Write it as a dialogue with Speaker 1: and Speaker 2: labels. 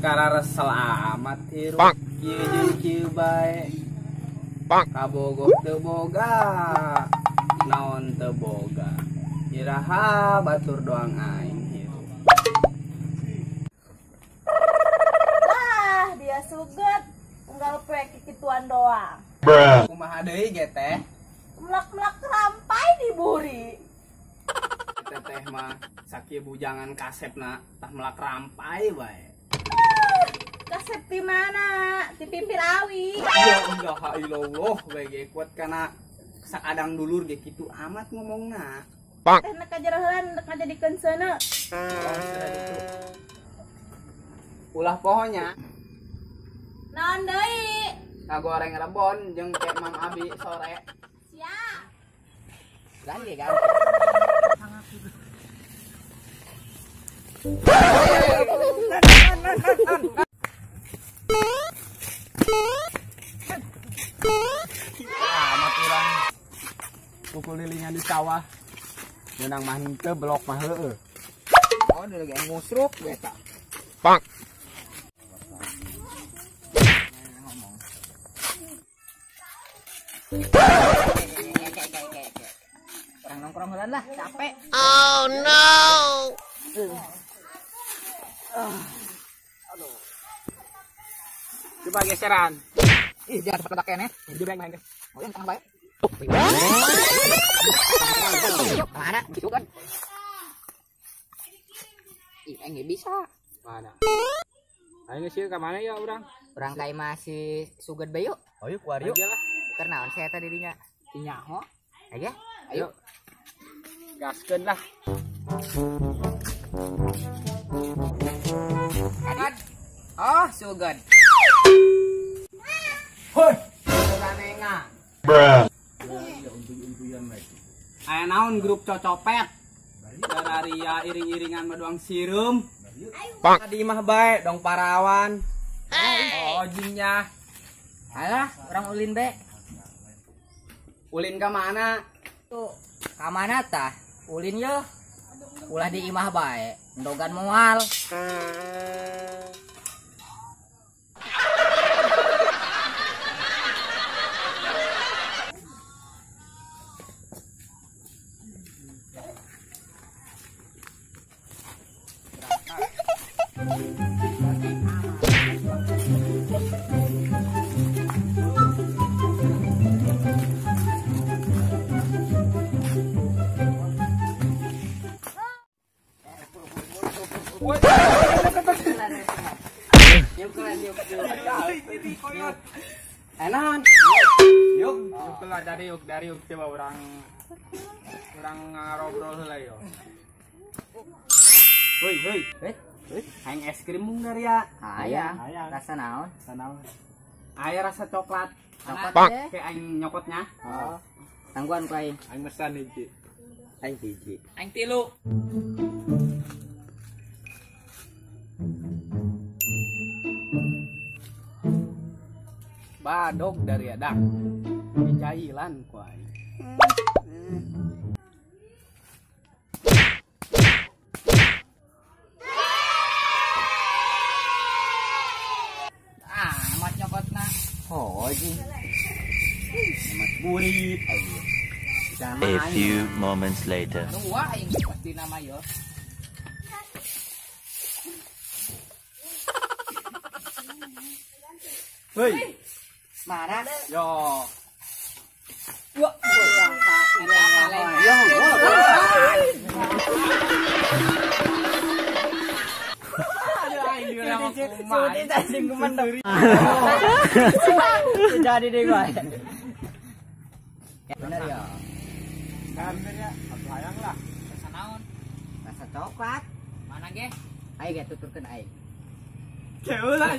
Speaker 1: Kararesel amat hirup kieu jeung kieu bae. Kabogoh teu boga, naon teu boga. Iraha batur doang aing hirup.
Speaker 2: Wah, dia suget. Unggal poe kikituan doang.
Speaker 1: Kumaha deui ge teh?
Speaker 2: Melak-melak rampai diburi.
Speaker 1: Teteh mah sakieu bujangan kasepna tah melak rampai bae.
Speaker 2: Kasep di mana? Di pimpir awi.
Speaker 1: Ya ilaha illallah bae ge kuat kana sakadang dulur ge kitu amat ngomongna.
Speaker 2: Teh nek kajarahan nek ngajadikeun seuneu.
Speaker 1: Ulah pohonya.
Speaker 2: Naon deui?
Speaker 1: Ngagoreng rebon jeung ke Mang Abi sore.
Speaker 2: Siap.
Speaker 3: Ganti ganti.
Speaker 1: Amat urang kukulilingan di sawah. Menang mah henteu blok mah heueuh.
Speaker 3: Oh, udah lagi ngusruk beta.
Speaker 4: Pak.
Speaker 3: Orang nongkrong heula lah, capek.
Speaker 4: Oh no.
Speaker 1: Aduh. Coba geseran.
Speaker 3: Ih, jangan cepat pakai nih.
Speaker 1: Jadi main deh.
Speaker 3: Oh, yang tengah bae. Mana? Gitu kan. Ih, enggak bisa.
Speaker 1: Mana? Ayo sih ke mana ya urang?
Speaker 3: Urang kai masih suget bae yuk.
Speaker 1: Oh, yuk kuar yuk.
Speaker 3: Karena saya tadi dirinya.
Speaker 1: Tinyaho.
Speaker 3: Ayo, ayo.
Speaker 1: Gaskeun lah.
Speaker 3: Oh, sugan.
Speaker 1: Hoi, ranenga.
Speaker 4: Bruh.
Speaker 1: Aya naon grup cocopet. Dararia iring-iringan maduang sirum. Tadi mah bae dong parawan. Oh, jinnya.
Speaker 3: Alah, orang ulin be.
Speaker 1: Ulin ke mana?
Speaker 3: Tuh, ka mana tah? Ulin yo. Ulah di imah bae, endogan moal.
Speaker 1: Enak. Yuk, yuk lah dari yuk dari yuk coba orang ngobrol heula yo. Hoi, hoi. Eh, hayang es krim mung dari ya.
Speaker 3: Aya. Rasa naon?
Speaker 1: Rasa naon? Aya rasa coklat.
Speaker 3: Coklat
Speaker 1: kayak aing nyokotnya.
Speaker 3: Oh. Tangguhan ku aing.
Speaker 1: Aing mesan hiji. Aing hiji.
Speaker 3: Aing tilu.
Speaker 1: Badog dari adak. Dicailan ku aing.
Speaker 3: Ah, amat nyokotna. Oh, jing.
Speaker 1: Amat burit aing.
Speaker 5: A few moments later.
Speaker 3: Dua aing pasti nama yo.
Speaker 1: Hei.
Speaker 3: Mana?
Speaker 1: Yo.
Speaker 3: Wah,
Speaker 1: yo.
Speaker 3: Jadi deh gua. Bener ya.
Speaker 1: Bener ya. Hayang lah.
Speaker 3: Rasa naon? Rasa coklat. Mana ge? Aing ge tuturkeun aing.
Speaker 1: Keula.